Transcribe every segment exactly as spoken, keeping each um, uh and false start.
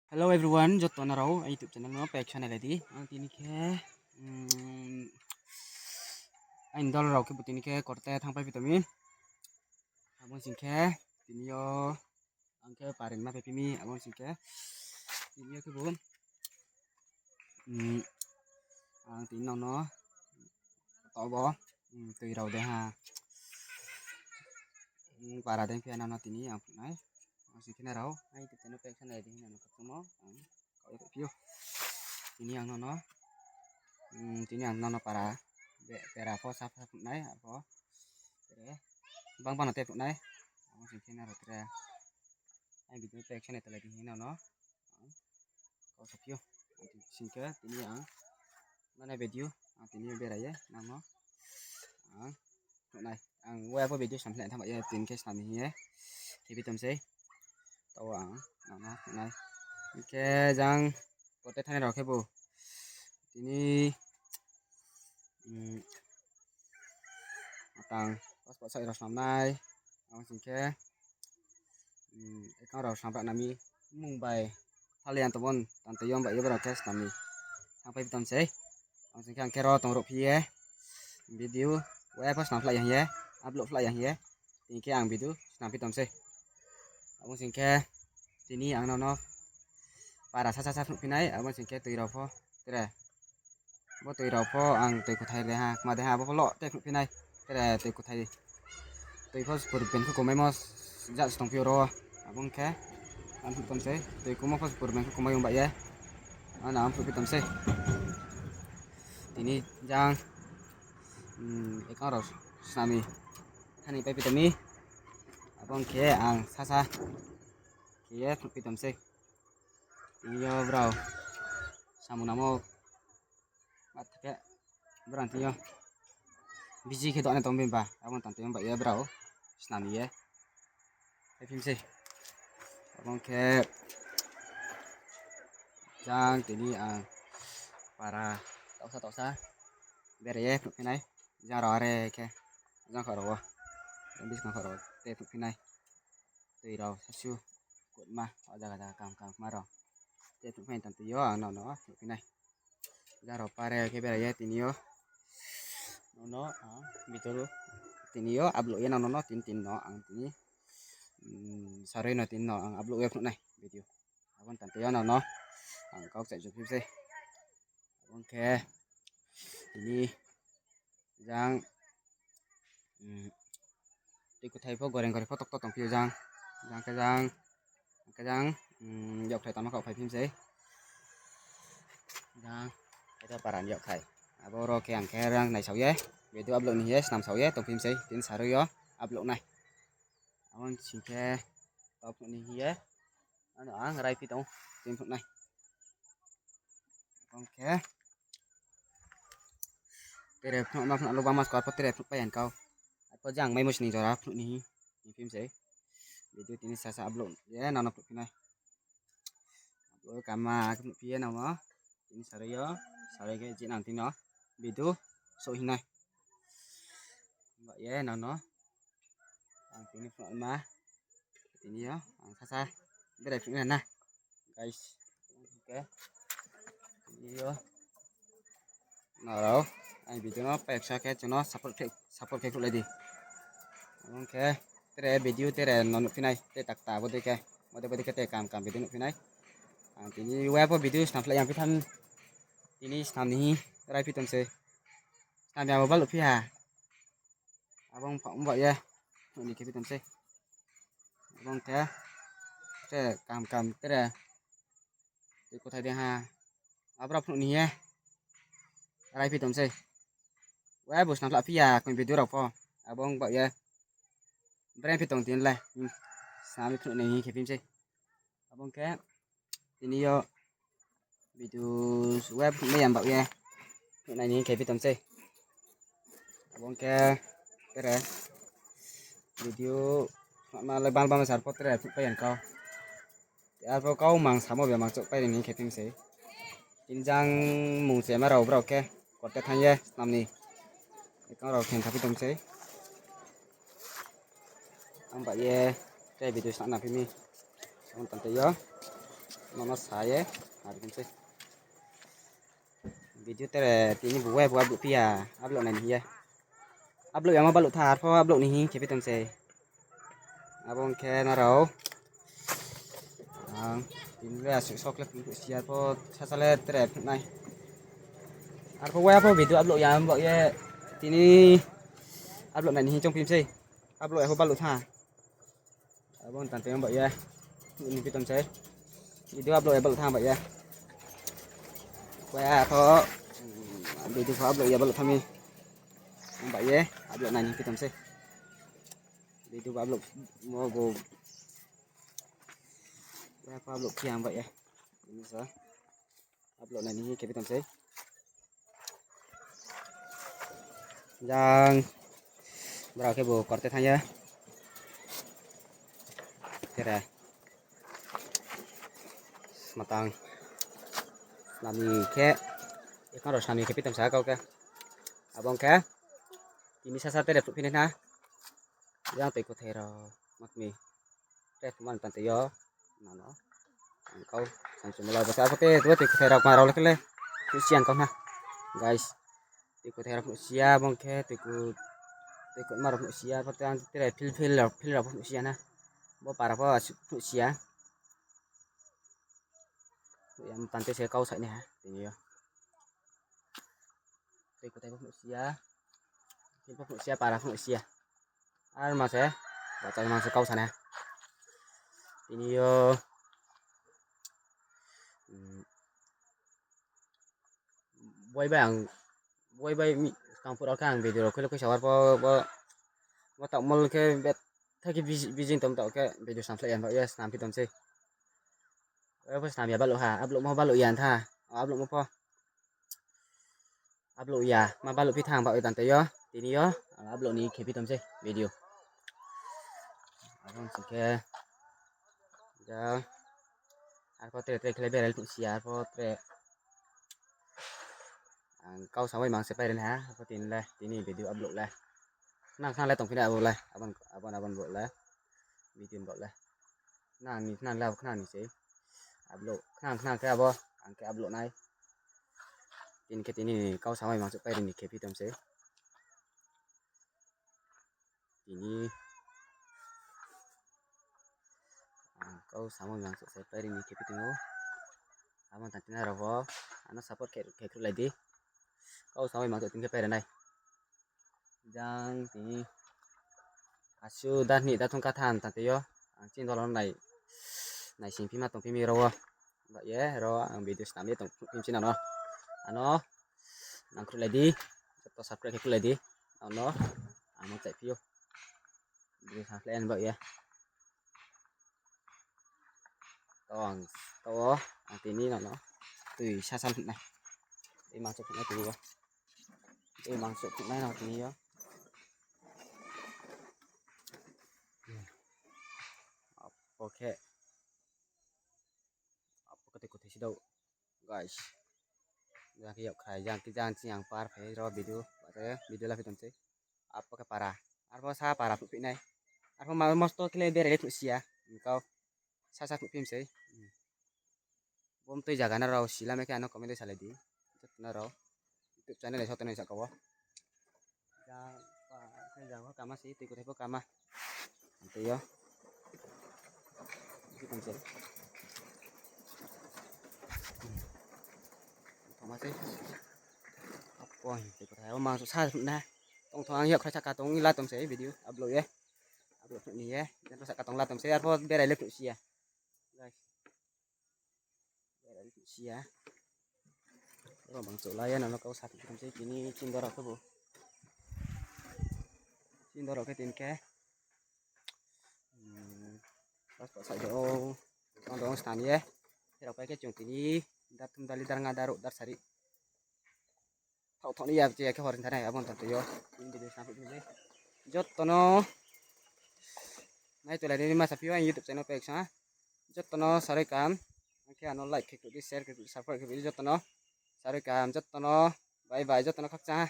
Hello everyone, joto no rao aini YouTube channel no pek sanai lai di. Ang tini khe, aini dol rao khe bo tini khe korte thanngpai phi tong mi. Abo sing khe tini yo ang khe paring ma phai phi mi, abo sing khe tini yo khe bo, ang tini nang no to bo, tui rao de ha, para de phi nang no tini ang phnuh nai. Abo sing khe nrao aini YouTube channel no pek sanai di hing no khakchangmo ang kau ye phi ou. Tini ang nang no, tini ang nang no para, pera pho sa phnuh nai, arpho, tere, bang bang no te phnuh nai. Abo sing khe nrao tere aini video pek sanai talai di hing nang no kau sa phi ou. Sing khe tini ang mane video ang tini yo berai ye nang no ang phnuh nai. Ang waiha pho video snam phlai thanng ba ye tini khe snam ni hing ye khe phi tong sei. Taoh ang nang no phnuh nai. Hing khe jang korte thanngnai rao khe bo tini, atang passport size rao snam nai. Abo sing khe, account rao snam ra na mi, mung bai, phale yang tong bon, tantei yo ba ye brao khe snam ni thanngpai phi tong sei. Abo sing khe ang khe ro tong ruh phi ye, video waiha pho snam phlai ya hing ye, upload phlai ya hing ye, tini khe ang video snam phi tong sei. Abo sing khe tini ang nang no para sasa sa phnuh phi nai, abo sing khe tui rao pho, tere, bo tui rao pho ang tui kuthai de ha, kma de ha, abo pho lo te phnuh phi nai, tere tui kuthai, tui pho purben khe kumaimo jat se tong phi ou ro, abo ong khe ang phnuh tong sei, tui kumo pho purben khe kumai ong ba ye, ano ang phnuh phi tong sei. Tini jang, account rao snam ni thanng ni pai phi tong mi, abo ong khe ang sasa khe ye phnuh phi tong sei. Tini yo brao samung nangmo, ma khe brao tini yo busy khe donai tong bini ba, abo tantei yo ba ye brao snam ni ye phaiphi mi sei. Abo ong khe jang tini ang para taohsa taohsa berai ye phnuh phi nai, jang rao are khe, jang kha rao wo, buskang kha rao te phnuh phi nai, tui rao sasu, kutma, o jaga jaga kaham kaham kma rao te phnuh phi nai, tantei yo ang nang no phnuh phi nai. Jang rao pare khe berai ye tini yo, nang no, video tini yo upload ye nang no tini tini no ang tini, sarui no tini no ang upload ye phnuh nai video. Abo tantei yo nang no ang kau kchaih juphi sei. Abo ong khe tini jang, tui kuthai pho goreng goreng pho tokto tongphi ou jang, jang khe jang, khe jang, yakthai tangma khaoh phaiphi mi sei. Jang, khe para ni yakthai. Abo ro khe ang khe rang naisao ye, video upload ni hing ye snam sao ye tongphi mi sei, tini sarui yo upload nai. Abo sing khe taoh phnuh ni hing ye, ano ang raiphi tong, tini phnuh nai. Abo ong khe tere phnuh ma phnuh lo bangma skar pho tere phnuh pai ya kau. Arpho jang maimo sning jora phnuh ni hing, hing phi mi sei. Video tini sasa upload ye nang no phnuh phi nai. Upload kama khe phnuh phi ye nang no. Tini sarui yo, sarui khe je nang tini no video souh hing nai. Ba ye nang no ang tini phnuh ma, tini yo ang sasa berai phnuh nai na, guys. Tini yo nrao rao aini video no peksa khe chung no support khe, support khe khruhlai di. Abo ong khe tere video tere no nuhphi nai, te takta bodei khe, bodei bodei khe te kaham kaham video nuhphi nai. Ang tini waiha pho video snam phlai ya phi tham, tini snam ni hing raiphi tong sei. Snam ya bo baluh phi ha. Abo ong pha ong ba ye, phnuh ni khe phi tong sei. Abo ong khe, te kaham kaham tere, tui kuthai de ha. Abra phnuh ni hing ye raiphi tong sei. Waiha bo snam phla phi ya koi video rao pho. Abo ong ba ye, brain phi tong tini le, snam phnuh ni hing khe phi mi sei. Abo ong khe tini yo video web mai ya ba ye phnuh nai ni hing khe phi tong sei. Abo ong khe tere video ma le bal bal sar pho tere phnuh pai ya kau. Arpho kau mang samo be mang chouh pai ni hing khe phi mi sei. Tini jang mung chema rao brao khe korte thanng ye snam ni account rao khe kha phi tong sei. Ang ba ye, khe video snam na phi mi. Ang tantei yo. nono sa ye, ar khe se. Video tere tini bu wai bu upload phi ya, upload nai ni hing ye. Upload yamo baluh tha, arpho upload ni hing khe phi tong se. Abo ong khe nrao. Ang tini le asuh sok le phnuh si ya, arpho sasa le tere phnuh nai. Arpho wai pho video upload ya, abo ye tini upload nai ni hing choung phi mi sei. Upload ya pho baluh tha. Abo ong tang tei abo ye. Ni phi tong se. Video upload ya baluh tha abo ye. Wai pho, video pho upload ya baluh tha mi. Abo ye, upload nai ni phi tong se. Video bo upload mo bo. Wai pho upload phi ya abo ye. Ini sa. Upload nai ni khe phi tong se. Jang brao khe bo korte thanng ya. Tere. Smatang. Snam ni khe. Ekhan rao snam ni khe phi tong sa kau khe. Abo ong khe. Tini sasa tere phnuh phi nai na. Jang tei kuthai rao. Mak mi. Tere phnuh man tang tei yo. Nono. Ang kau. Samsung mala basa pho te, tu tei kuthai rao ma rao le khe le. Phnuh si ya ang kau na. Guys. Tei kuthai rao phnuh si ya, abo ong khe tei ku, tei ku ma rao phnuh si ya, pho te ang tere phil phil rao, phil rao phnuh si ya na. Bo para pho asuh phnuh si ya. Phnuh ya, tang tei se kau sai nai ha, tini yo. Tei kuthai pho phnuh si ya. Phil pho phnuh si ya, para phnuh si ya. Ar ma se, bachai ma se kau sa nai ha. Tini yo. Hmm. Boi bai ang, boi bai mi, skang phuh rao khe ang video rao khuile khuisa war pho, bo, bo taoh mol khe bet, thai khe busy, busy tong taoh khe video snam slái ya, bo ye snam phi tong se. Bo pho snam ya baluh ha, upload mo baluh ya tha, upload mo pho. Upload ya, ma baluh phi thanng ba ye tang tei yo, tini yo, upload ni khe phi tong se video. Abo ong si khe, ja, arpho tere tere khe le berai phnuh si ya, arpho tere. Ang kau samai mang se pai ri nai ha, arpho tini le, tini video upload le. Khnang khnang le tong phi nai abo le, abon, abon, abon bo le. Video bo le. Khnang ni, khnang le abo khnang ni sei. Upload, khnang khnang khe abo, ang khe upload nai. Tini khe tini kau samai mang se pai ri ni khe phi tong se. Tini, ang kau samai mang se pai ri ni khe phi tong ou. Abo tang tini rao pho, ano support khe, khe khuhlai di. Kau samai mang se tini khe pai ri nai. Jang tini. Asuh da hni da thung ka than tang tei yo. Ang chini dol no nai, naising phi ma tong phi mi rao wo. Ba ye rao ang video snam ye tong phi mi chini no. Ano, nang khuhlai di. Joto subscribe khe khuhlai di. Ano, ang no chai phi ou. Video snam khlai ba ye. To ang, to ang tini no no. Tui sasa phnuh nai. Tui mangso phnuh nai tini yo. Tui mangso phnuh nai no tini yo. Abo khe. Abo khe tei kuthai si dou. Guys. Jang khe yag khai, jang khe jang chini ang par phai rao video. Ba khe video la phi tong se. Abo khe para. Arpho sa para phnuh phi nai. Arpho ma mosto khe le berai le phnuh si ya. Ang kau. Sasa phnuh phi mi sei. Bo mtui zaga nrao sila mai khe ano comment salai di. Joto nrao. YouTube channel ni sotoni saka wo. Jang, pa, khe jang pho kama se, tui kuthai pho kama. Tei yo. Tui tong se. Tongma se. Apo, tui kuthai, o mangso sa na. Tong thong ang yok kha saka tong la tong se video upload ye. Upload ni ye. Jang saka tong la tong se, arpho berai le phnuh si ya. Guys. Berai le phnuh si ya. Ro bang chouh la ye, nang no kau sa phnuh se, tini chini doro khe bo. Chini doro khe tini khe. Hmm, pas pas sai do. Tong dong stan ye. Rao pai khe chung tini. Dar thum, dar li, dar nga, dar ruh, dar sari. Thao thao ni ya, ya khe hor thanai, abo tang tei yo. Tini video snam phnuh se. Joto no. Nai tolai ni ma sa phi yo, ang YouTube channel pai khe sa. Joto no saroi kam. Ang khe ano like khe khuh di, share khe khuh di, subscribe khe khuh di joto no. Saroi kam joto no. Bye bye joto no khakchang ha.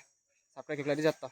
Subscribe khe khuhlai di joto.